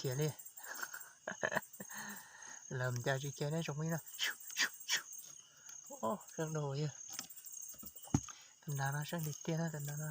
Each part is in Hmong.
tiag li. Lawv cas tsis cia neb tsoom phooj ywg na. Seej dua yog tus nas no seej tiag tiag na tus nas no.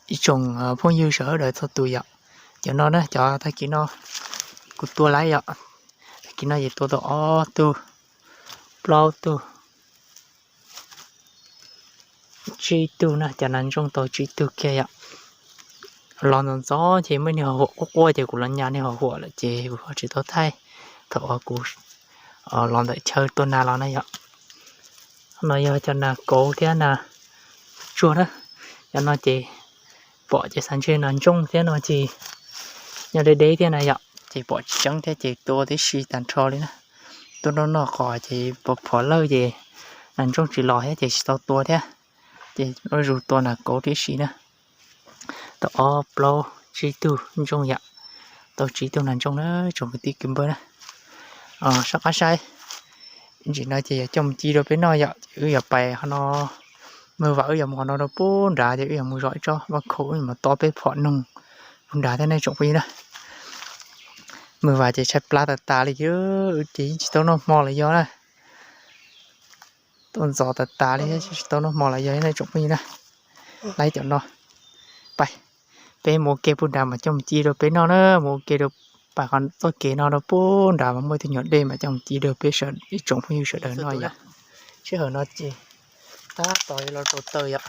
Ib tsoom phooj ywg sawv daws txhua tus yom, cov no na, cov tag kis no kuv tua lawm yom. Tag kis no ces tua tau ob tug, plaub tug, tsib tug na, cov nas ntsooj tau tsib tug kiag yom. Los ntxov ntxov ces muaj niag ho huam quaj quaj ces kuv los nyas niag ho huam lawm ces kuv ho tsis tau thaij thaum uas kuv los ntawm chaw tua nas los na yom. No yog cov nas kauv thiab nas tsuag na. Cov no ces pom ces xav ntshe nas ntsooj thiab no ces nyob deb deb thiab na yom, ces pom tsis tseeb thiab ces tua tib si tag nrho li na. Tua noj noj qos ces pom phom lawj ces nas ntsooj tsis los thiab ces tsis tau tua thiab. Ces zuj zus tua nas kauv tib si na. Tau ob plaub tsib tug ntsooj yom, tau tsib tug nas ntsooj na tsoom kwv tij kwv npawg na. Soj qab saib, ntsis no ces yuav coj mus ci rau peb noj yom, ces wb yuav pais ho no, Maj Vam wb yuav mus ho no rau pub nrad ces wb yuav mus zov ib tsob vaj khaum wb yuav mus to peb phom noog pub nrad thiab nej tsoom phooj ywg na. Maj Vam ces tshaib plab tas tas li, wb ces yeej tsis tau noj hmo los yog na. Tuaj ntxov tas tas li tsis tau noj hmo los yog nej tsoom phooj ywg na. Laib cov no, pais, peb mus ua ke pub nrad mas coj mus ci rau peb noj na, mus ua ke rau pais qhov txoj kev no rau pub nrad mas muaj ib tug nyuag dej mas coj mus ci rau peb ib tsoom phooj ywg sawv daws noj yom. Sij hawm no ces tab tom yuav los rau taws yom,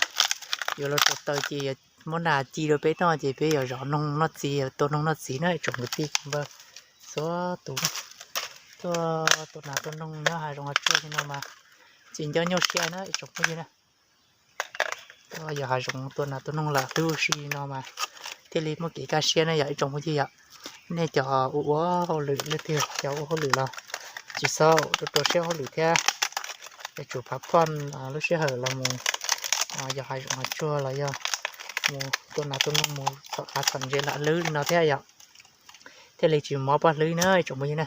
yuav los rau taws ces muab nas ci rau peb noj ces peb yuav zov noog noj txiv, tua noog noj txiv na ib tsoom kwv tij kwv npawg txhua tus. Tuaj tua nas tua noog nyob hav zoov hav tsuag li no mas tsis nco nyuaj siab na ib tsoom phooj ywg na. Tuaj yos hav zoov tua nas tua noog lam hlwb ua si no mas thiaj li muaj kev kaj siab na yom ib tsoom phooj ywg yom. Nej cov ua ua hauj lwm leej twg cov ua hauj lwm los tsis txhob rau rau siab hauj lwm thiab, yuav tsum phav phoj lub sij hawm los mus yos hav zoov hav tsuag los yog mus tua nas tua noog mus txhom qav txhom ntses lam hlwb li no thiab yom, thiaj li tsis mob pob hlwb na ib tsoom phooj ywg na.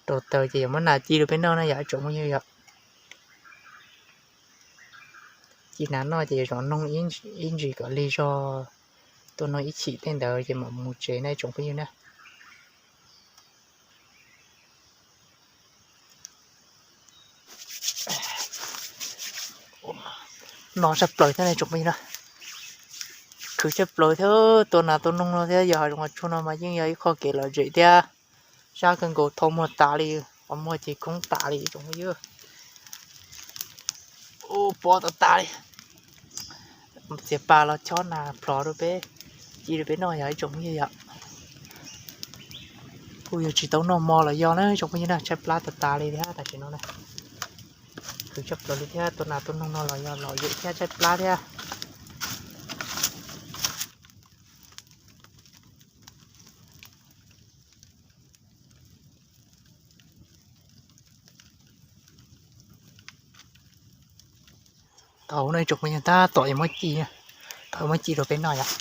Rau taws ces yuav muab nas ci rau peb noj na yom ib tsoom phooj ywg yom. Ci nas noj ces zov noog ib ntsis kom lig zog, tua noog ib chim tej ntawd ces mam mus tsev na ib tsoom phooj ywg na. No tshaj plaws thiab ne tsoom phooj ywg na. Khwv tshaj plaws thiab, tua nas tua noog no thiab yog hav zoov hav tsuag no mas yeej yog ib qho kev lom zem thiab. Sab kawg nkaus, thau muag tas li, qhov muag ces khoob tas li tsoom phooj ywg. Ua pob tau tas li. Txiav pas los chob nas plhov rau peb, ci rau peb noj yog ib tsoom phooj ywg yom. Kuj yog tsis tau noj mov los yog na tsoom phooj ywg na, tshaib plab tas tas li thiab tam sim no na. Khwv tshaj plaws li thiab, tua nas tua noog no los yog lom zem thiab tshaib plab thiab. Tau no tsoom phooj ywg, tab tom yuav muab ci, tau muab ci rau peb noj yom.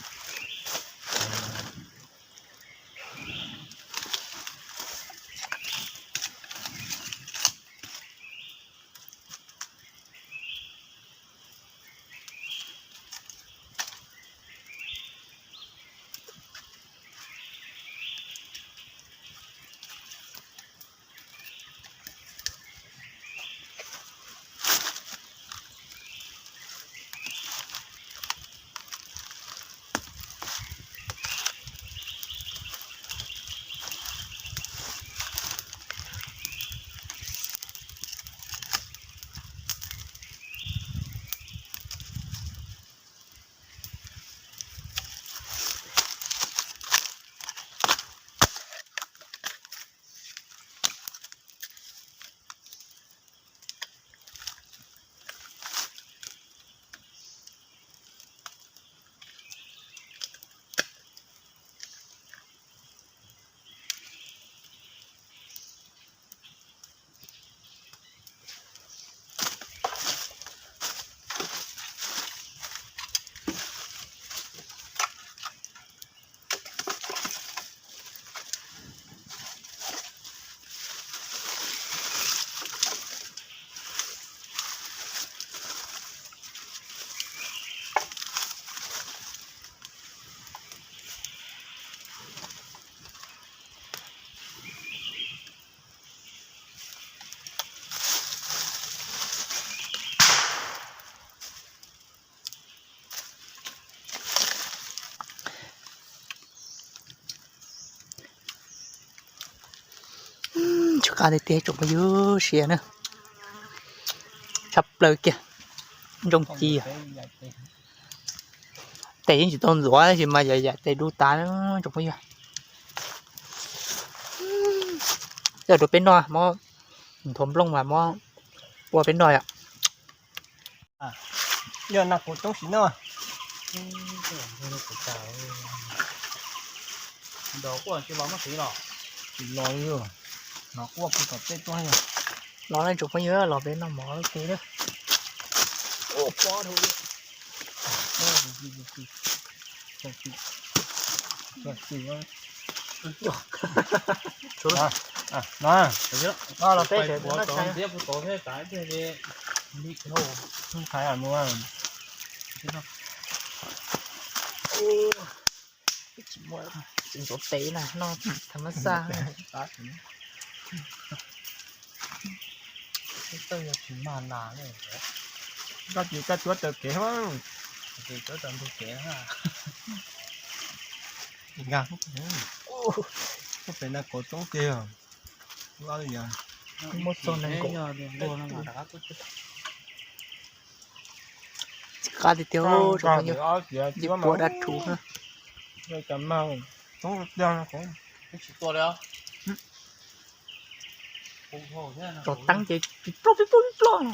Tsis qab tiag tiag tsoom phooj ywg, siav na, tshaj plaws kiag, ntsoog ci. Tes yeej tsis tau ntxuav tab sis mas yam yam tes du tas tsoom phooj ywg. Coj rau peb noj, muab nthuav nplooj mas muab ua peb noj yom. Yog nas kuv toob sim no. Los quaj tsis los muab tiv los. Tsis los li, los quaj kuv tom tej tuaj yog. Los ne tsoom phooj ywg, los peb noj mov ua ke na. Ua pob rau li. Los peb sawv daws noj tshais. Tsis muaj, tsis ntxuav tes na, noj tham mab xaj. Tsis mag nas ne. Koj tsis koj cuab taw kev, cuab taw ntug kev. Nkag, koj pem nas kauv toob tiag. Muab txog nees nkaum. Qab tiag tiag, tsoom phooj ywg, yim puav dab rhuv na. Tso teeb ces pib ploj pib ploj pib ploj.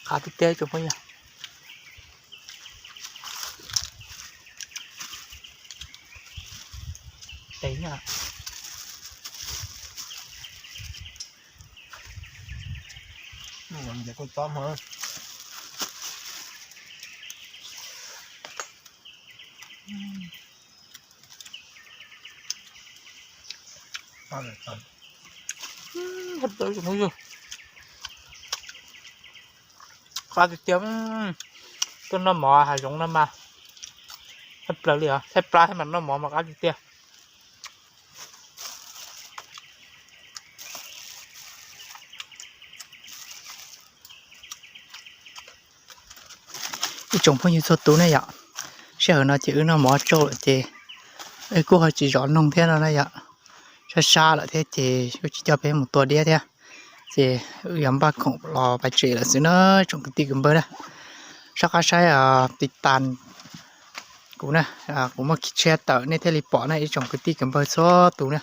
Qab tiag tiag tsoom phooj ywg. Tes na. Qab tiag tiag, tuaj noj mov hav zoov no mas tshaj plaws li os, tshaib plab thiab mas noj mov mas qab tiag tiag. Ib tsoom phooj ywg txhua tus ne yom, sij hawm no ces wb noj mov tsau lawm ces wb kuj ho tsis zov noog thiab no na yom. Sab sab lawm thiab ces wb tsis coj peb mus tua diab thiab, ces wb yuav npaj khoom los pais tsev lawm xwb na tsoom kwv tij kwv npawg na. Soj qab saib tiv tas kuv na, kuv muaj khib tshiab tawm nej thiaj li pom na ib tsoom kwv tij kwv npawg txhua tus na.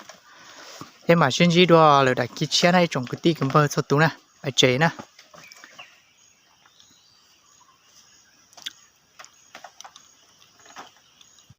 Peb mam sib ntsib dua lawm daim khib tshiab na ib tsoom kwv tij kwv npawg txhua tus na, pais tsev na.